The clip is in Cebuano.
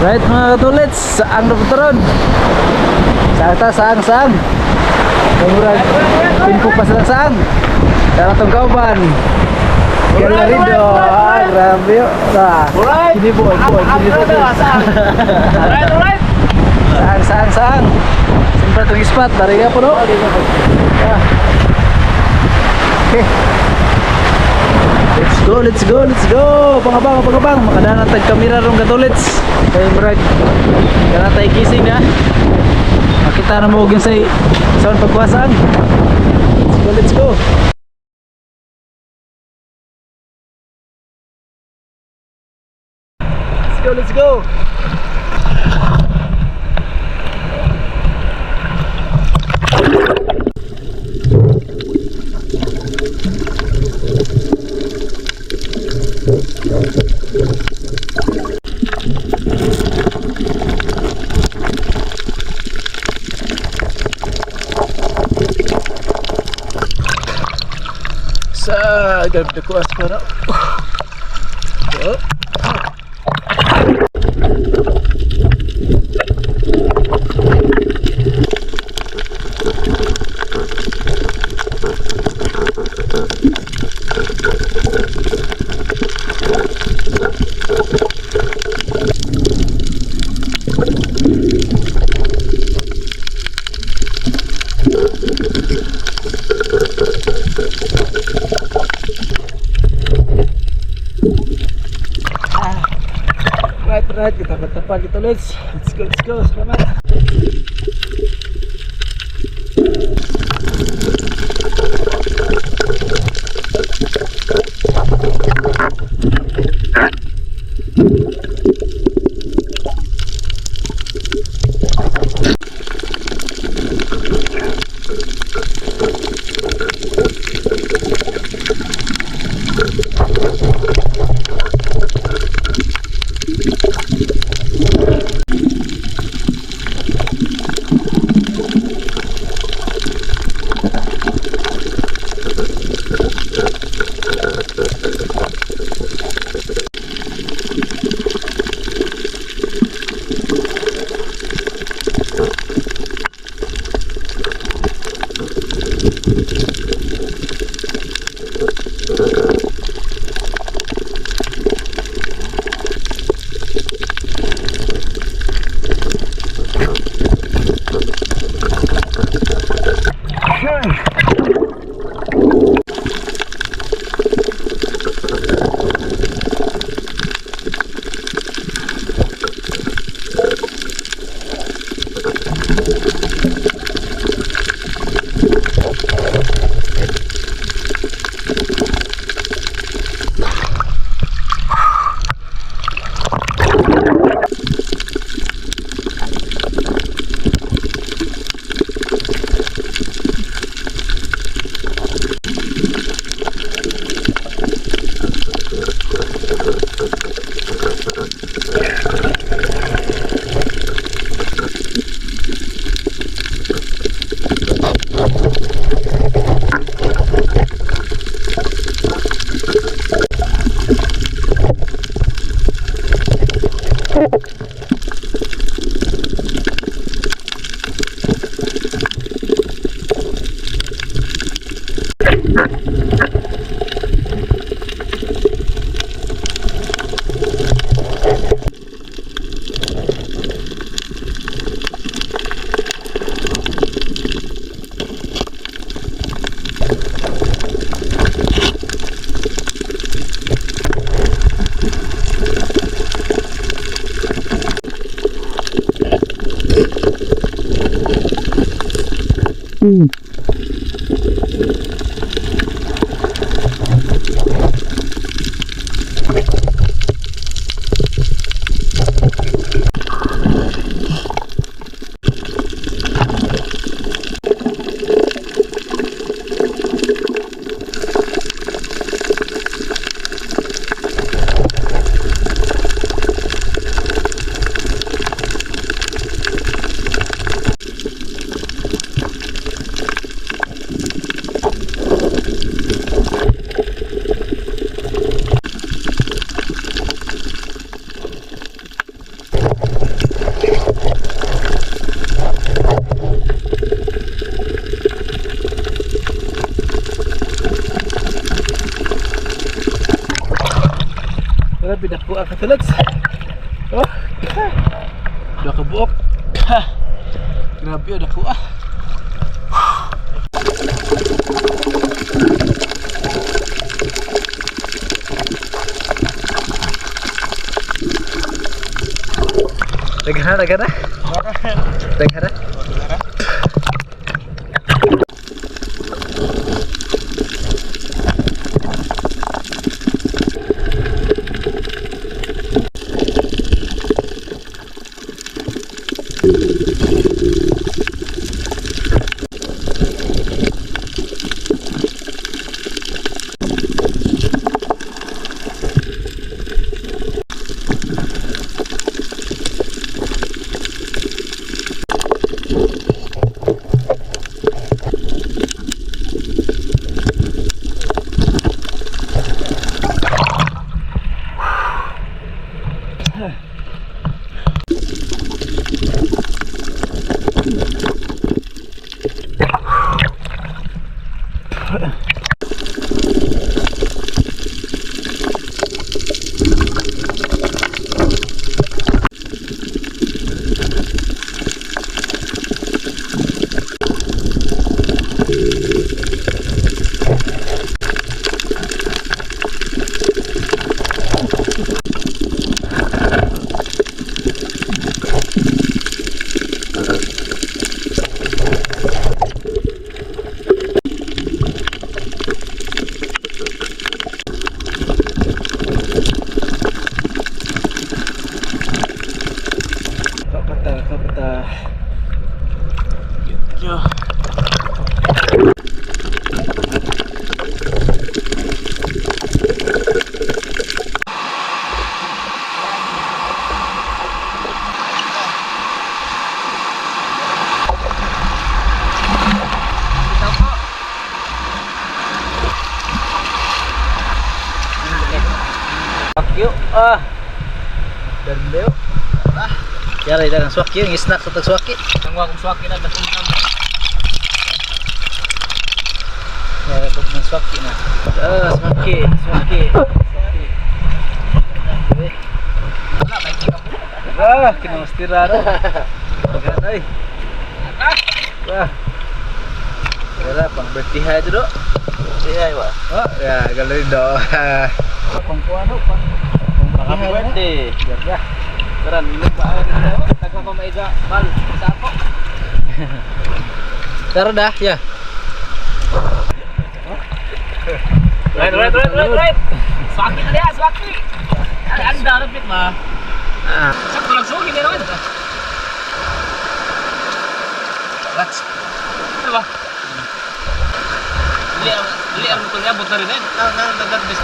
Right, mga katulits, saang na ron? Saang ta, saang, saang. Kamurag, timpo pa sila saang. Tara tong kauban. Galarido, ah, grabe. Ah, Alright. kini po, kini po. Alright, alright. Saang, saang, saang. Siyempre itong spot, dari ka po, no? Ah. Okay. Let's go, let's go, let's go. Pangabang, pangabang. Makadanan tag kamera rong katulits. Kay murag kana tay gising na. Makita na mo og say sound pagkuasaan. Let's go, let's go. Let's go, let's go. Sa grabe ko as para. Oh. Right, right. Kita patapag ito, let's. Let's go, let's go. Salamat. Grabe dako ang katulats. Oh. Duha ka buok. Grabe oh, dako ah. Daghan na, daghan na. Daghan na. Kapata, kapata. Yo. Swakyo. Ah. Darleo. Ah. Yara ida ang swakyo, ang snack sa tagswaki. Ang wakong swaki na basong na. Yara bug ng swaki na. Ah, swaki, swaki. Swaki. Wala ba ka po? Ah, kinamastira ra. Paghan ay. Ah. Wala pang birthday ha dro. Iya, wa. Oh, ya galing do. Pang kuano pang Happy birthday. Ya. Tara, minum pa ako dito. Tagpa pa maiga. Bal, sa ako. Tara dah, ya. Right, right, right, right, right. Swaki na diya, swaki. Ay, ang darapit ma. Ah. Sakto lang sugi na naman. Let's. Ano ba? Dili ang dili ang motor niya, abot na rin eh. Nang nang nagdagbis.